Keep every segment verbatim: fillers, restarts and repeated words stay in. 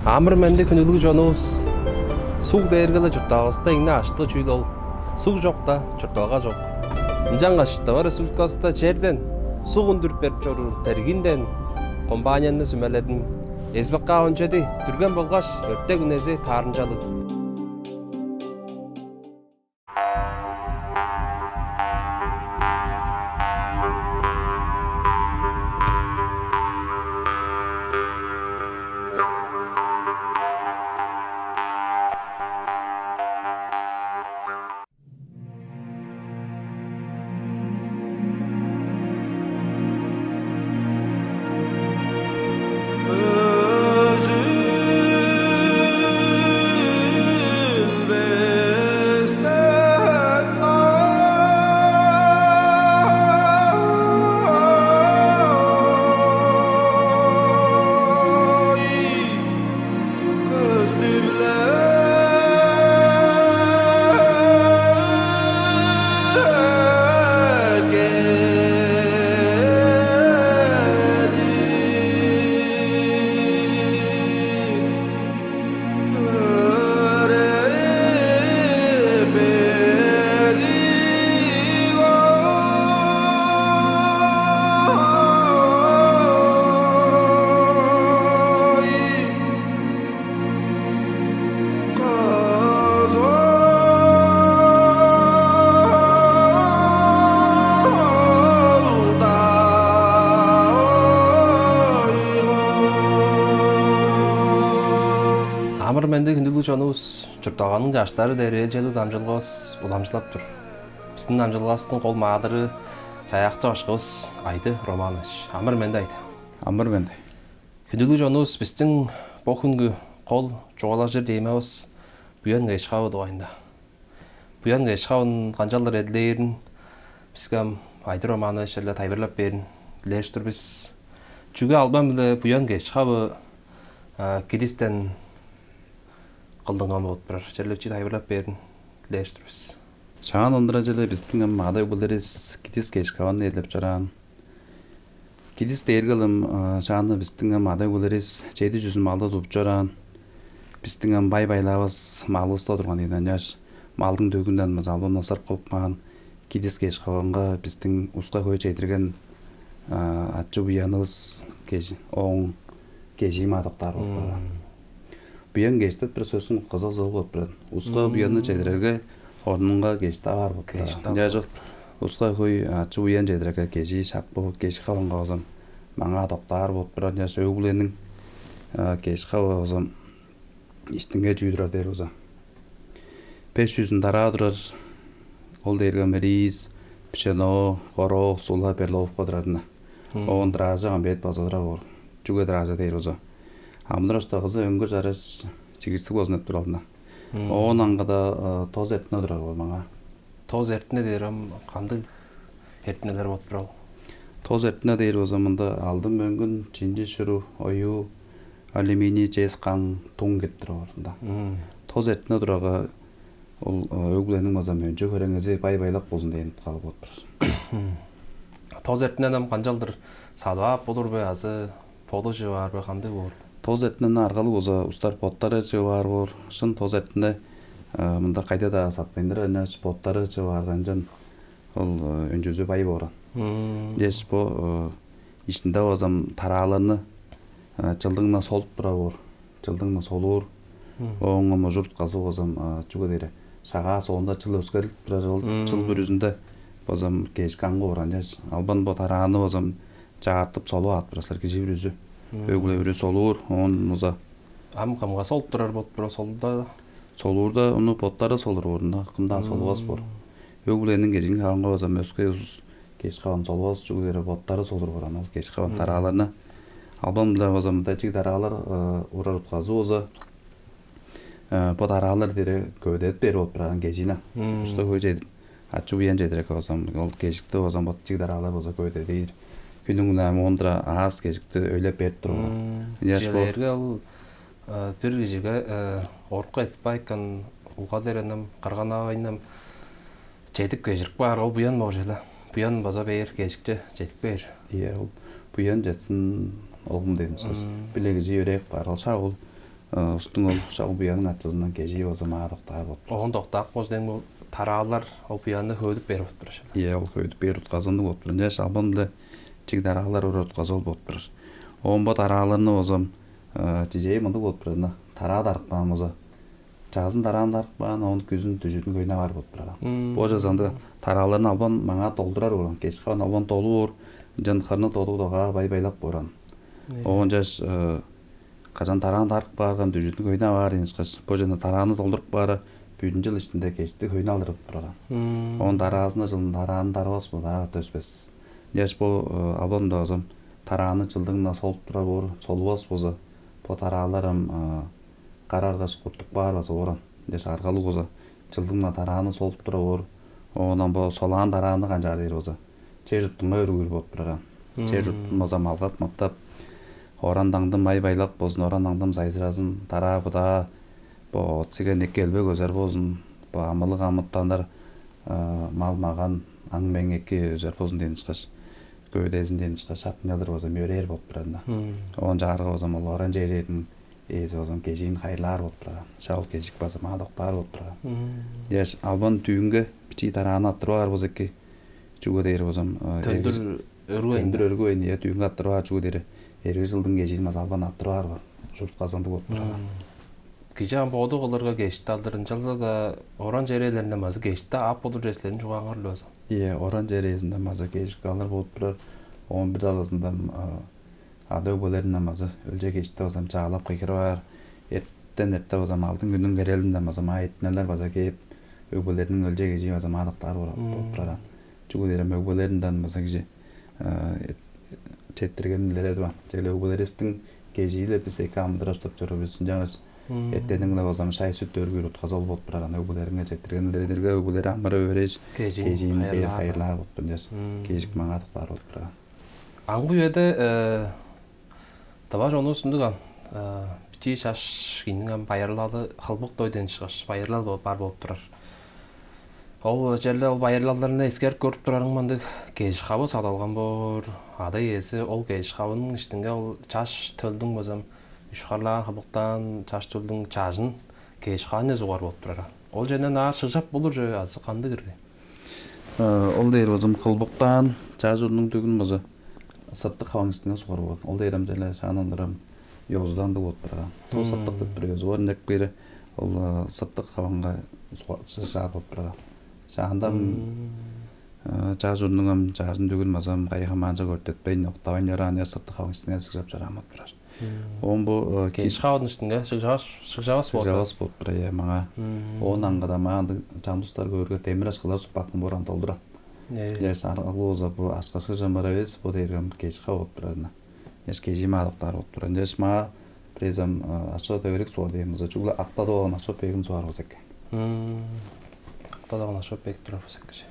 Амыр-менди, хүндүлүг чонувус. Суг дээрге-ле чуртталгавыста эң-не ажыктыг чүүл ол. Суг чокта, чуртталга чок. Ынчангаш Тыва Республикавыста черден суг үндүрүп берип чоруур «Тергиин» дээн компанияны сүмеледим. С Б К он чеди, дүрген болгаш өртек-үнези таарымчалыг. Амыр-менди, хүндүлүг чонувус, «Чуртталганың чаштары» дээр ээлчеглиг дамчыдылгавыс уламчылап тур. Бистиң дамчыдылгавыстың кол маадыры, чаяакчы башкывыс Айды Романович. Амыр-менди, Айды. Амыр-менди. Хүндүлүг чонувус, бистиң бо хүнгү кол чугаалажыр темавыс Буян Кежик хавы дугайында. Буян Кежик хавын канчалдыр эдилээрин биске ам Айды Романович черле тайылбырлап бээрин дилээш тур бис. Чүге албан-биле Буян Кежик хавы, а, кидистен кылдынган болуп турар? Черле бичии тайылбырлап бээрин дилээш тур бис. Шаандан тура черле бистиң ам ада-өгбелеривис кидис кежик хавын эдилеп чораан. Кидис дээрге-ле ам, а, шаанда бистиң ам ада-өгбелеривис чеди чүзүн малды тудуп чораан. Бистиң ам бай-байлаавыс малывыста турган ийин. Ынчангаш малдың дөгүнден база албан-на сырт кылып каан кидис кежик хавынга бистиң улуска хөй чедирген, а, ачы-буянывыс кежи-, ооң кежии-маа доктаар болуп турар. Буян кежик деп бир сөстүң утказы-ла ол болуп турар. Улуска буянны чедирерге, орнунга кежикти ап аар болуп турар. Кежикти ап. Ынчангаш улуска хөй ачы-буян чедирерге, кежии шак бо кежик хавынга база маңаа доктаар болуп турар. Ынчангаш өг-бүлениң, а, кежик хавы база иштинге чүү турар дээр болза, беш чүзүн тараа турар. Ол дээрге ам рис, пшено, горох, сула, перловка турар ында. Оон драже, камбет база турар боор. Чүге драже дээр болза, амыдырал-чуртталгазы өңгүр-чараш, чигирсиг болзун деп турар ында. Оон аңгыда, э, тос эртине турар боор маңаа. Тос эртине дээр ам кандыг эртинелер болуп турар ол? Тос эртине дээр болза, мында алдын-мөңгүн, чинчи-шуру, оюу, алюминий, чес, каң, туң кирип турар боор ында. Тос эртине турарга, ол, э, өг-бүлениң база өнчү-хөреңгизи бай-байлак болзун дээн уткалыг болуп турар. Тос эртинени ам канчалдыр садып ап болур бе азы боду чыып аар бе, кандыг боор? Тос эртинени аргалыг болза, улустар боттары чыып аар боор. Шын тос эртине, э, мында кайда-даа сатпайн турар, ынчангаш боттары чыып аарга, ынчан ол, э, өнчүзү бай боор аан. Дээш бо, э, иштинде болза ам тарааларны, э, чылдың-на солуп турар боор. Чылдың-на солуур. Ооң ам ужур-утказы болза ам, э, чүге дээрге шагаа соонда чыл өскерлип турар, ол чыл бүрүзүнде болза ам кежик аңгы боор. Ынчангаш албан бо тарааны болза ам чаартып солуп ап турар силер, кижи бүрүзү. Өг-бүле бүрүзү солуур, оон болза. Ам кымга солуп турар болуп турар, солуурда? Солуурда ону боттары солуур боор, ында кым-даа солувас боор. Өг-бүлениң кежиин, хавынга болза ам өске улус кежик хавын солувас, чүге дээрге боттары солуур боор аан ол кежик хавын тарааларны. Албан-биле болза мында чиг тараалар, э, урар утказы болза, э, бо тараалар дээрге көвүдедип бээр болуп турар аан кежиини. Улуска хөй чедип, ачы-буян чедирерге болза ам, ол кежикти болза ам бо чиг тараалар болза көвүдедир. Хүннүң-не ам оон тура аас кежикти өйлеп берип турар. Ынчангаш бо чижээлээрге ол, э, бир кижиге, э, орукка эртпейн каан улгады-даа ам, кырган-авайны ам чедип кежирип каар, ол буян боор чүве-ле. Буян база бээр, кежикче чедип кээр. Ийе, ол буян четсин, оглум, дээн ышкаш. Бир-ле кижи йөрээп каар, ол шак ол Устуң ол шак ол буянның ачызындан кежии база маа доктаар болуп тур. Оон доктаак болза, дең ол тараалар ол буянны хөөдүп бээр болуп турар шаан. Ийе, ол хөөдүп бээр утказы ындыг болуп тур. Ынчаш албан-биле чиг тараалар орар утказы ол болуп турар. Оон бо тарааларны болза, чижээ мындыг болуп турар. Тараа дарып каан болза, чазын тарааны дарып каан, оон күзүн дүжүдүн хөйнү аар болуп турар. Бо чазында тарааларны албан маңаа долдурар боор аан. Кежик хаван албан долу боор, ынчан хырны долу догаа бай-байлак боор аан. Оон ынчаш кажан тараан дарып каарга, дүжүдүн хөйнү аар дээн ышкаш, бо чазында тарааны долдуруп каары, бүдүн чыл иштинде кежикти хөйнү алдырып турар аан. Оон дараазында чылын тарааны дарывас боор, тараа өспес. Ынчаш бо албан-биле база тарааны чылдың-на солуп турар боор, солувас болза, бо тараалар ам караргаш куртуп каар база боор аан. Ынчаш аргалыг болза, чылдың-на тарааны солуп турар боор. Оон ам бо солаан тарааны канчаар дээр болза, чер-чуртунга өргүүр болуп турар аан. Чер-чуртун база малгап-мактап, оран-даңдым бай-байлак болзун, оран-даңдым сайзыразын, тараа-быдаа, бо от-сиген эки элбек өзер болзун, бо амылыг амытаннар, мал-маган, аң-мең эки өзер болзун дээн ышкаш, көөдезин дээн ышкаш, шак ынчалдыр база мөрээр болуп турар аан. Оон чаарга база ол оран-чээрээниң ээзи база кежиин хайырлаар болуп турар аан. Шак ол кежик база маа доктаар болуп турар аан. Ынчаш албан дүүнге бичии тарааны аттырып аар болза эки, чүге дээр болза, төндүр өргүвейн, төндүр өргүвейн, ийе, дүүнге аттырып аар, чүге дээр эрги чылдың кежиин база албан аттырып аар бо. Ужур-утказы ындыг болуп турар аан. Кижи ам боду кылырга кежикти алдыр, ынчалза-даа оран-чээрээлеринде база кежикти ап болур чүве силерниң чугааңар-ла база. Ийе, оран-чээрээзинде база кежик алыр болуп турар. Оон бир талазында ада-өгбелеринден база өлчей кежикти база чаалап кыйгырып аар. Эртен эрте база алдын хүннүң херелинде база маа эртинелер база кээп, өгбелериниң өлчей кежии база маа доктаар болуп турар аан. Чүге дээрге өгбелеринден база кижи четтиргенин илередип аан. Чүгле өгбелеривистиң кежии-биле бис эки амыдырап-чурттап чоруур бис. Ынчангаш эртенниң-не база шай-сүт өргүүр утказы ол болуп турар аан. Өгбелеринге четтиргенин илередирге, өгбелери амырап-өөрээш, кежиин бээр хайырлаар болуп турар. Ынчаш кежик маңаа доктаар болуп турар аан. Ам бо үеде тыва чонувус ындыг аан, бичии чаш кижиниң ам байырлалы, хылбык дой дээн ышкаш, байырлал бо-, бар болуп турар. Ол черле ол байырлалдарны эскерип көрүп турарың мындыг: кежик хавы садып алган боор, ада-иези ол кежик хавының иштинге ол чаш төлдүң база үш харлаан хылбыктаан чаш төлдүң чажын кежик хавынче сугар болуп турар аан. Ол черден аар шыгжап болур чүве азы кандыг ирги? Ол дээр база хылбыктаан чаш уруунуң дүгүн база сырттык хаваң иштинге сугар болур. Ол дээр ам черле шаандан ындыр ам ёзуландыг болуп турар аан. Туу сырттык деп бир ёзу бар, ынчап кээрге ол сырттык хаваңга сугар, шыгжаар болуп турар аан. Шаанда ам чаш уруунуң ам чажын, дүгүн база ам кайы хамаанчок өртетпейн, октавайн чораан, я сырттык хаваң иштинге шыгжап чораан болуп турар. Оон бо кежик хавының иштинге шыгжавас, шыгжавас болуп турар. Шыгжавас болуп турар, ийе, маңаа. Оон аңгыда маңаа ындыг чамдыктар көөрге, демир ашкылар суп каапкан боор аан, долдура. Ийе. Ынчаш аргалыг болза, бо ашкашкы чамбара эвес, бо дээрге ам кежик хавы болуп турар аан. Ынчаш кежии маа доктаар болуп турар. Ынчаш маа бирээзи ам ашкы төгерек сугар дээн болза, чүгле актадып алган ашкы-өпейин сугар болза эки. Актадып алган ашкы-өпейин турар болза эки.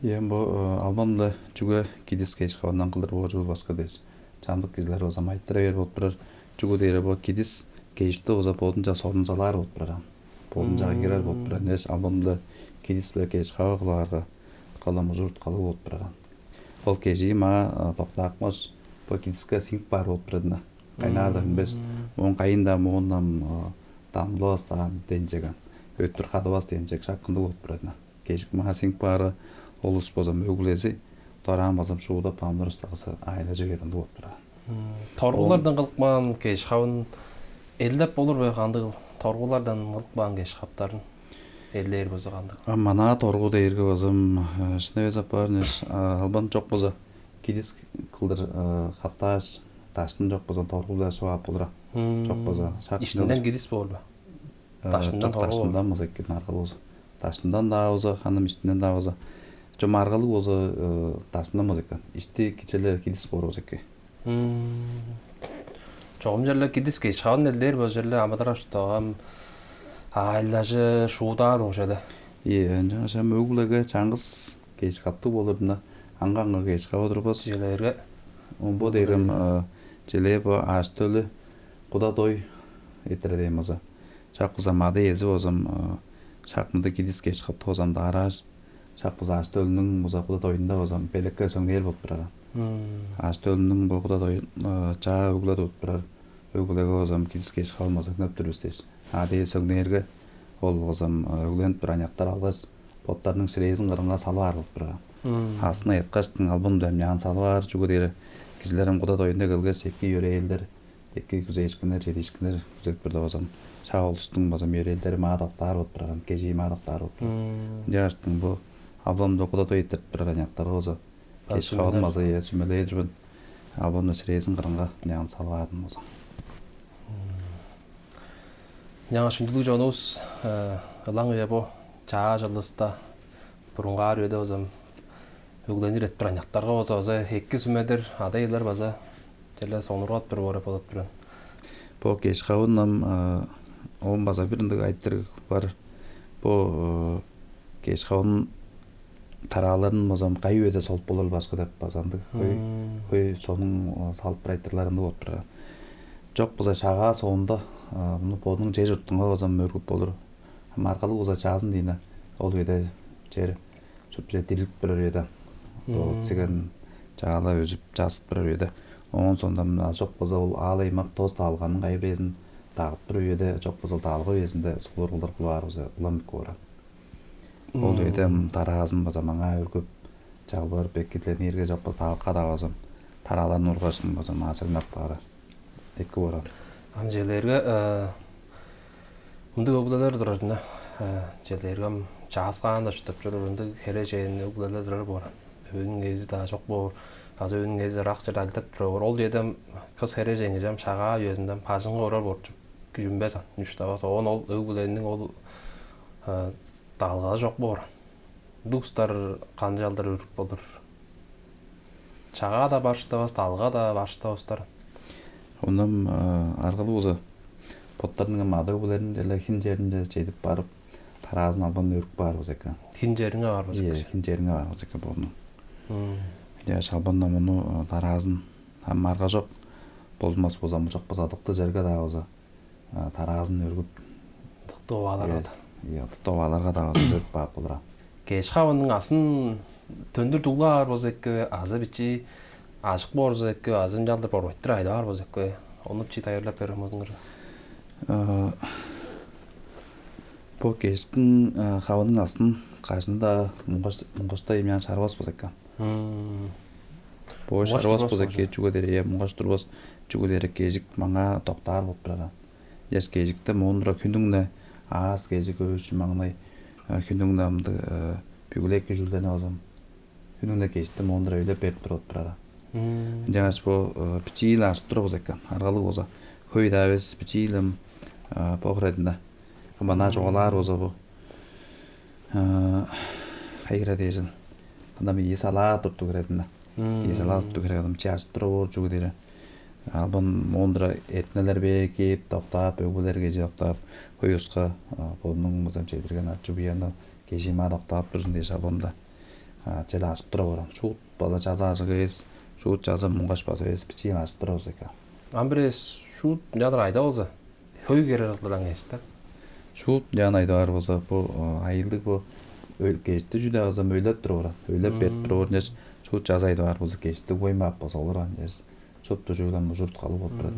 Ийе, бо албан-биле чүге кидис кежик хавындан кылдыр боор чүвел башка дээш, чамдык кижилер база ам айтыра бээр болуп турар. Чүге дээрге бо кидис кежикти база бодунче сорунзалаар болуп турар аан. Бодунче кыйгырар болуп турар. Ынчаш албан-биле кидис-биле кежик хавы кылып аарга, калам ужур-уткалыг болуп турар аан. Ол кежии маа доктаапкаш, бо кидиске сиңип каар болуп турар аан. Кайнаар-даа үнмес. Оон кайын-даа, моон-даа дамдывас дээн чек аан. Өттүр кадывас дээн чек, шак ындыг болуп турар аан. Кежик маа сиңип каары, ол улус база ам өг-бүлези дораан база ам шуудап, амыдырап-даа кылза, аайлажы бээр ындыг болуп турар. Торгулардан кылып каан кежик хавын элдеп болур бе, кандыгыл? Торгулардан кылып каан кежик хаптарын элдээр болза кандыгыл? А маңаа торгу дээрге база ам шын эвес апаар, ынчаш албан чок болза, кидис кылдыр хаптааш, даштын, чок болза торгу-биле шугаап болур аан. Чок болза шак иштинден кидис боор бе? Даштындан, торгу боор. Даштындан болза эки, аргалыг болза. Даштындан-даа болза, ханам иштинден-даа болза. Чом аргалыг болза, даштындан болза эки. Ишти кичээле кидис боор болза эки. Чогум черле кидис кежик хавын элдээр болза, черле амыдырап-даа кылза, ам аайлажыр, шуудаар болур чүве. Ийе, ынчангаш ам өг-бүлеге чаңгыс кежик хаптыг болур-дур аан, аңгы-аңгы кежик хап олурбас. Чүге дээрге, оон бо дээрге ам черле бо аъш-төлү, куда-дой эрттирер дээн болза, шак база ам ада-иези болза ам шак мындыг кидис кежик хаптыг болза ам даарааш, шак база аъш-төлүнүң база куда-доюнда база ам белекке сөңнээр болуп турар аан. Аъш-төлүнүң бо куда-доюн чаа өгледип туруп турар, Өг-бүлеге болза кидис кеш хавын база хөңнеп тур бис дээш. А дээш сөңнээрге ол болза өгленип турар аныяктар алгаш, боттарының ширээзин кырынга салып аар болуп турар. Астына ыяткаштың албан-дем яан салып аар, чүге дээрге кижилер ам куда доюнда келгеш, эки йөрээлдер, эки күзээшкиннер, чедиишкиннер күзеп турда болза, шак ол улустуң база йөрээлдери маа доктаар болуп турган, кежии маа доктаар болуп турган. Ынчангаштың бу албан-дем куда дой эрттирип турар аныяктарга болза кеш хавын база, э, сүмелээр-дир мен. Албан-дем ширээзин кырынга яан салып аарын болза. Ынчангаш хүндүлүг чонувус, э, ылаңгыя бо чаа чылдыста, бурунгаар үеде болза өгленип эрттирип турар аныяктарга болза, база эки сүмелер, ада-иелер база черле сонуургап тур боор болуп турар. Бо кеш хавын ам, э, оон база бир ындыг айтырыг бар. Бо, э, кеш хавын тарааларын болза кайы үеде солуп болур, башкы деп база ындыг хөй, хөй сонуң, э, салып бир айтырлар ындыг болуп турар. Чок болза шагаа соонда, э, муну бодунуң чер-чуртунга болза өргүп болур. Ам аргалыг болза чаазын дийне, ол үеде чер шупту чер дирилип турар үеде. Бо сиген чаала өзүп, чазып турар үеде. Оон соонда мына чок болза ол аал-аймак, тос даалганың кайы бирээзин дагып турар үеде, чок болза ол даалга үезинде сулур кылдыр кылып аар болза улам эки боор. Ол үеде тараазын база маңаа өргүп, чалбарып, экирлениирге, чок болза тавакка-даа болза тарааларын ургаштың болза маа сөңнеп каары эки боор. Ам чижээлээрге, э, мындыг өг-бүлелер турар-дыр ийин. Э, чижээлээрге ам чааскаанда чурттап чоруур ындыг херээжен өг-бүлелер турар боор. Өөнүң ээзи-даа чок боор, азы өөнүң ээзи ырак черде ажылдап турар боор. Ол үеде ам кыс херээжен кижи ам шагаа үезинде ам бажыңга орар боор, чү-, чүве эвес аан, үш тавас. Оон ол өг-бүлениң ол, э, даалгазы чок боор. Ындыг улустар канчалдыр өргүп болур? Шагаа-даа бар шыдавас, даалга-даа бар шыдавас улустар. Оон, э, аргалыг болза, боттарының ам ада-өгбелерин черле хин черинче чедип барып, тараазын албан өргүп баар болза эки. Хин черинге баар болза эки. Ийе, хин черинге баар болза эки бодунуң. Ынча албан-дем муну, э, тараазын ам арга чок, болбас болза, мужак болза, ыдыктыг черге-даа болза, а, тараазын өргүп, ыдыктыг овааларга-даа. Ийе, ыдыктыг овааларга-даа болза өргүп каап болур. Кеш хавының аъзын төндүр дуглаар болза эки, азы бичии ажык боор болза эки, азы ынчалдыр борбайтыр айдаар болза эки, ону бичии тайылбырлап бериңер. Э, бо кештиң, э, хавының аъзын кажан-даа муңгаш, муңгаштай эмнен шарывас болза эки. Бо шарывас болза эки, чүге дээрге, э, муңгаш турбас, чүге дээрге кежик маңаа доктаар болуп турар. Ынчаш кежикте моон тура хүннүң-не аас-кежик, өөрүшү-маңнай, э, хүннүң-не ындыг, э, бүгү-ле эки чүүлдерни болза, хүннүң-не кежикте моон тура өйлеп берип туруп турар. Ынчангаш бо, э, бичии-ле ажып турар болза эки, аргалыг болза, хөй-даа эвес, бичии-ле, э, бо хире-дир ийин. Кыманаа чугаалаар болза бо, э, кайы хире дээрзин, мында ийи салаа туттуг хире-дир ийин. Ийи салаа туттуг хире-дир ийин, чаа ажып турар боор, чүге дээрге албан моон тура эртинелер бээр кээп доктаап, өгбелер кежээ доктаап, хөй улуска, а, бодунуң база чедирген ачы-буянны кежээ маа доктаап турзун дээш албан-даа, а, черле ажып турар боор. Шуут база чаза ажык эвес, шуут чаза муңгаш база эвес, бичии ажып турар болза эки. Ам бир эвес шуут ынчалдыр айда болза, хөй хире кылдыр аңгештер. Шуут ынчан айдаар болза, бо, а, айыылдыг бо, өл-, кежикти чүү-даа болза өйлеп туруп орар. Өйлеп берип туруп орар, ынчаш шуут чаза айдаар болза, кежикти угбайн баап болза олар ынчаш шупту чүүлден ужур-уткалыг болуп турар.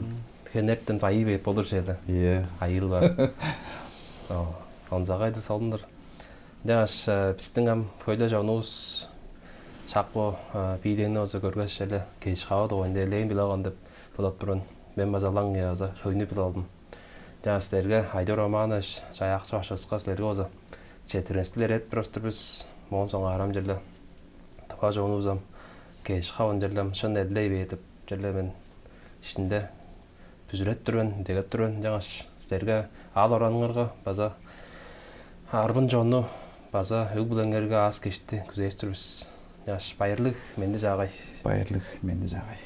Хенертен байый бээп болур чеде. Ийе. Айыыл бар. О, онзагай-дыр, солун-дур. Ынчангаш, э, бистиң ам хөй-ле чонувус шак бо, э, видеону болза көргеш, черле кеш хава дугайында элээн билип алган деп бодап тур мен. Мен база ылаңгыя база хөйнү билип алдым. Ынчангаш силерге, Айдыр Романович, Чаяакчы башкывыска, силерге болза четтиргенивисти илередип турар-дыр бис. Моон соңгаар ам черле тыва чонувус ам кеш хавын черле ам шын эдилей бээр деп черле мен иштимде бүзүреп тур мен, идегеп тур мен. Ынчангаш силерге аал-ораныңарга база арбын чонну, база өг-бүлеңерге аас-кежикти күзээр-дир бис. Ынчангаш байырлыг, менди-чаагай. Байырлыг, менди-чаагай.